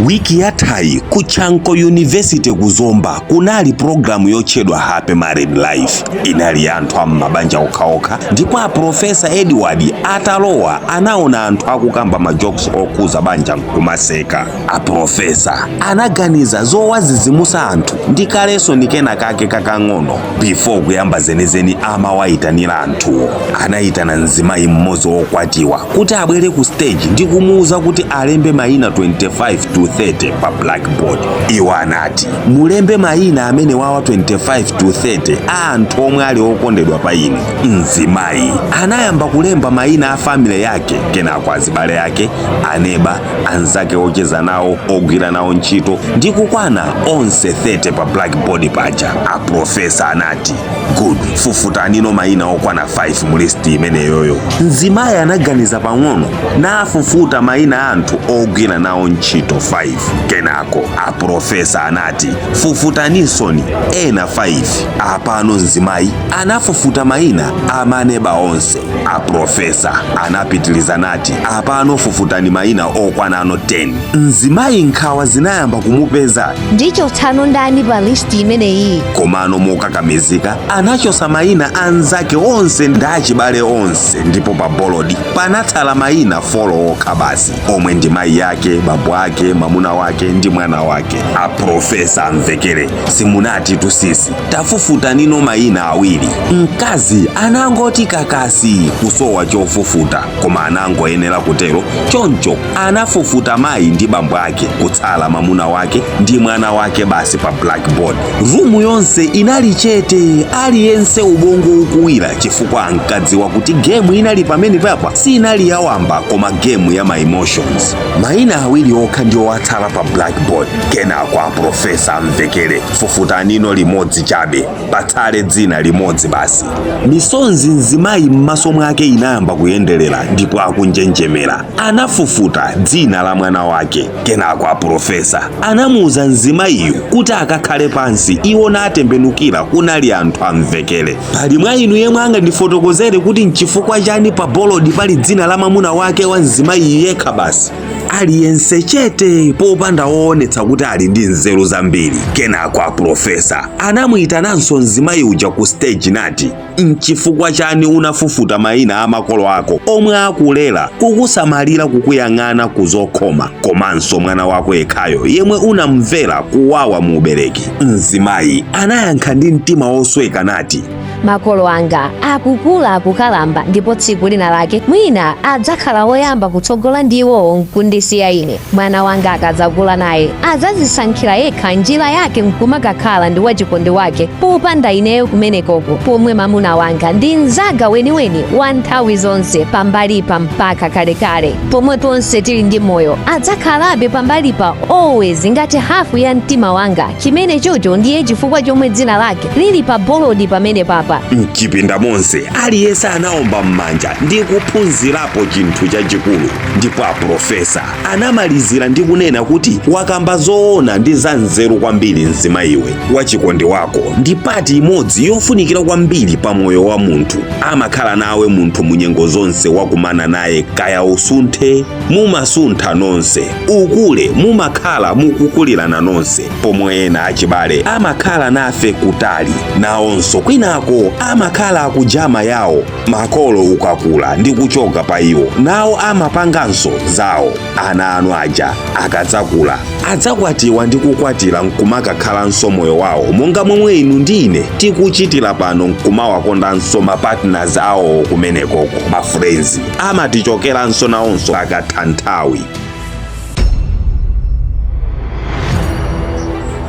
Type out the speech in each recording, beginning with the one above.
Wiki yathayi ku Chanco University ku Zomba kunali pulogalamu yotchedwa Happy Married Life. Inali ya anthu a m'mabanja okhaokha, ndipo a Profesa Edward atalowa anaona anthu akukamba ma jokes okhuza banja nkumaseka. A Profesa anaganiza zowazizimusa anthu ndi ka lesson kena kake kakang'ono before kuyamba zenizeni amawayitanira anthuwo. Anayitana mzimayi mmodzi wokwatiwa kuti abwere ku stage ndi kumuwuza kuti alembe mayina 25 to 30 pa blackboard. Iwo anati, "Mulembe mayina amene wawa 25 to 30 a anthu omwe ali okondedwa pa inu." Mzimayi anayamba kulemba mayina a family yake, kenako azibale ake, aneba, anzake ocheza nawo, ogwira nawo ntchito, ndi kukwana onse 30 pa blackboard paja. Aprofesa anati, "Good, fufutanino mayina okwana 5 mu list imeneyoyo." Mzimayi anaganiza pang'ono nafufuta mayina anthu ogwira nawo ntchito 5. Kenako aprofesa anati, "Fufutaninsoni ena 5." Apano mzimayi anafufuta mayina amaneba onse. Aprofesa anapitiliza nati, "Apano fufutani mayina okwanano 10." Mzimayi nkhawa zinayamba kumupeza. Ndichotsano ndani pa list imeneyi? Komano mokakamizika anachosa mayina anzake onse ndi achibale onse, ndipo pa bolodi panatsala mayina 4 okha basi, omwe ndi mayi yake, bambo ake, mwamuna wake ndi mwana wake. Aprofesa amvekere, "Simunati tusisi, tafufutanino mayina awiri." Mkazi anangoti kakasi kusowa chofufuta, koma anangoyenera kutero. Choncho anafufuta mayi ndi bambo ake, kutsala mwamuna wake ndi mwana wake basi pa blackboard. Room yonse inali chete, aliyense ubongo ukuwira, chifukwa ankadziwa kuti game inali pamene papa sinali yawamba, koma game ya ma emotions. Mayina awiri okha ndiwo atsala pa blackboard. Kenako aprofesa amvekere, "Fufutanino limodzi chabe, patsale dzina limodzi basi." Misonzi mzimayi m'maso mwake inayamba kuyenderera ndipo akunjenjemera anafufuta dzina la mwana wake. Kenako aprofesa anamuuza mzimayiyu kuti akakhale pansi, iwo natembenukira kunali anthu amvekere, "Pali mwa inu yemwe angandifotokozere kuti nchifukwa chani pa bolodi pali dzina la mwamuna wake wa mzimayiyu yekha basi?" Aliyense chete, popanda woonetsa kuti ali ndi nzeru zambiri. Kenako aprofesa anamuyitananso mzimayi uja ku stage nati, "Nchifukwa chani unafufuta mayina a makolo ako omwe akulera, kukusamalira, kukuyang'ana kuzokhoma, komanso mwana wako yekhayo yemwe unamvera kuwawa mu ubereki?" Mzimayi anayankha ndi mtima wosweka nati, "Makolo anga akukula, akukalamba, ndipo tsiku lina lake mwina adzakhala woyamba kutsogola ndiwo nkundisiya ine. Mwana wanga akadzakula naye adzazisankhira yekha njira yake nkumakakhala ndi wachikondi wake popanda ineyo kumenekoko, pomwe mamuna wanga ndi mnzanga weniweni wa nthawi zonse pambalipa mpaka kalekale. Pomwe tonse tili ndi moyo adzakhalabe pambalipa always ngati hafu ya mtima wanga. Chimene chocho ndiye chifukwa chomwe dzina lake lili pa bolodi pamene papa." Mchipinda monse aliyense anaomba m'manja ndi kuphunzirapo chinthu chachikulu, ndipo aprofesa anamalizira ndi kunena kuti, "Wakamba zoona ndi za nzeru kwambiri mzimayiwe. Wachikondi wako ndi part imodzi yofunikira kwambiri pa moyo wa munthu. Amakhala nawe munthu munyengo zonse wakumana naye. Kaya usunthe, mumasuntha nonse, ukule, mumakhala mukukulirana nonse, pomwe ena achibale amakhala nafe kutali, nawonso kwinako amakhala akujama yawo. Makolo ukakula ndi kuchoka pa iwo, nawo amapanganso zawo. Ana anu aja akadzakula adzakwatiwa ndi kukwatira nkumakakhalanso moyo wawo monga momwe inu ndi ine tikuchitira pano, nkumawakondanso ma partners awo kumenekoko. Ma friends amatichokeranso nawonso akatha nthawi."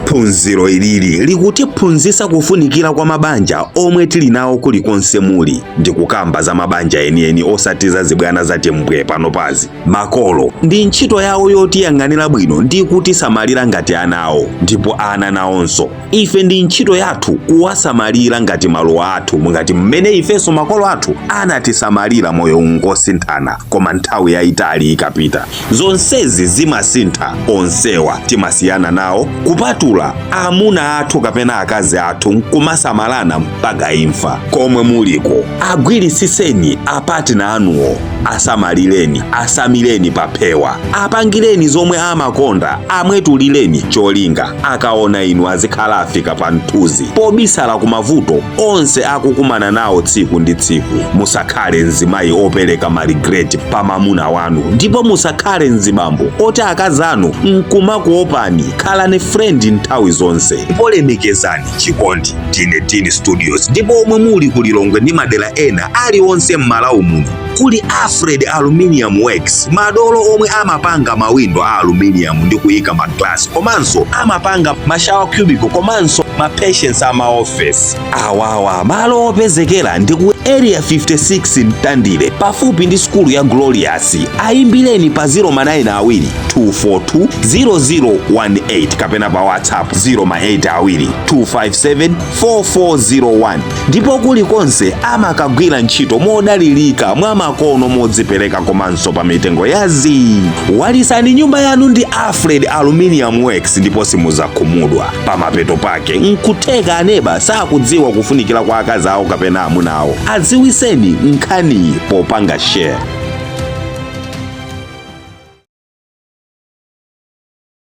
Phunziro ilili likutiphunzitsa kufunikira kwa mabanja omwe tili nawo kulikonse muli, ndi kukamba za mabanja enieni, osati za zibwana za timbwe panopazi. Makolo ndi ntchito yawo yotiyang'anira bwino ndi kutisamalira ngati ana awo, ndipo ana nawonso ife ndi ntchito yathu kuwasamalira ngati maluwa athu, ngati mmene ifenso makolo athu anatisamalira. Moyo ungosinthana, koma nthawi yayitali ikapita zonsezi zimasintha. Onsewa timasiyana nawo kupatula Timakula amuna athu kapena akazi athu nkumasamalana mpaka imfa. Komwe muliko, agwiritsitseni a partner anuwo, asamalireni, asamileni paphewa, apangireni zomwe amakonda, amwetulireni, cholinga akaona inu azikhala afika pa mthunzi pobisala ku mavuto onse akukumana nawo tsiku ndi tsiku. Musakhale mzimayi opereka ma regret pa mamuna wanu, ndipo musakhale mzibambo oti akazi anu nkumakuopani. Khalani friend nthawi zonse ndipo lemekezani chikondi. Ndine Dini Studios, ndipo omwe muli ku Lilongwe ndi madera ena aliwonse m'Malawi muno, kuli Alfred Aluminium Works, madolo omwe amapanga mawindo a aluminium ndi kuyika ma glass, komanso amapanga ma shower cubicle komanso ma patients ama office. Awawa malo opezekera ndi ku Area 56 Mtandire, pafupi ndi sukulu ya Glorious. Ayimbireni pa 092 242 0018 kapena pa WhatsApp 082 257 4401. Ndipo kulikonse amakagwira ntchito modalirika, mwa makono, modzipereka komanso pa mitengo ya zii. Walisani nyumba yanu ndi Alfred Aluminium Works ndipo simudzakhumudwa. Pamapeto pake nkutheka aneba sakudziwa kufunikira kwa akazi awo kapena amuna awo. Adziwiseni nkhaniyi popanga share.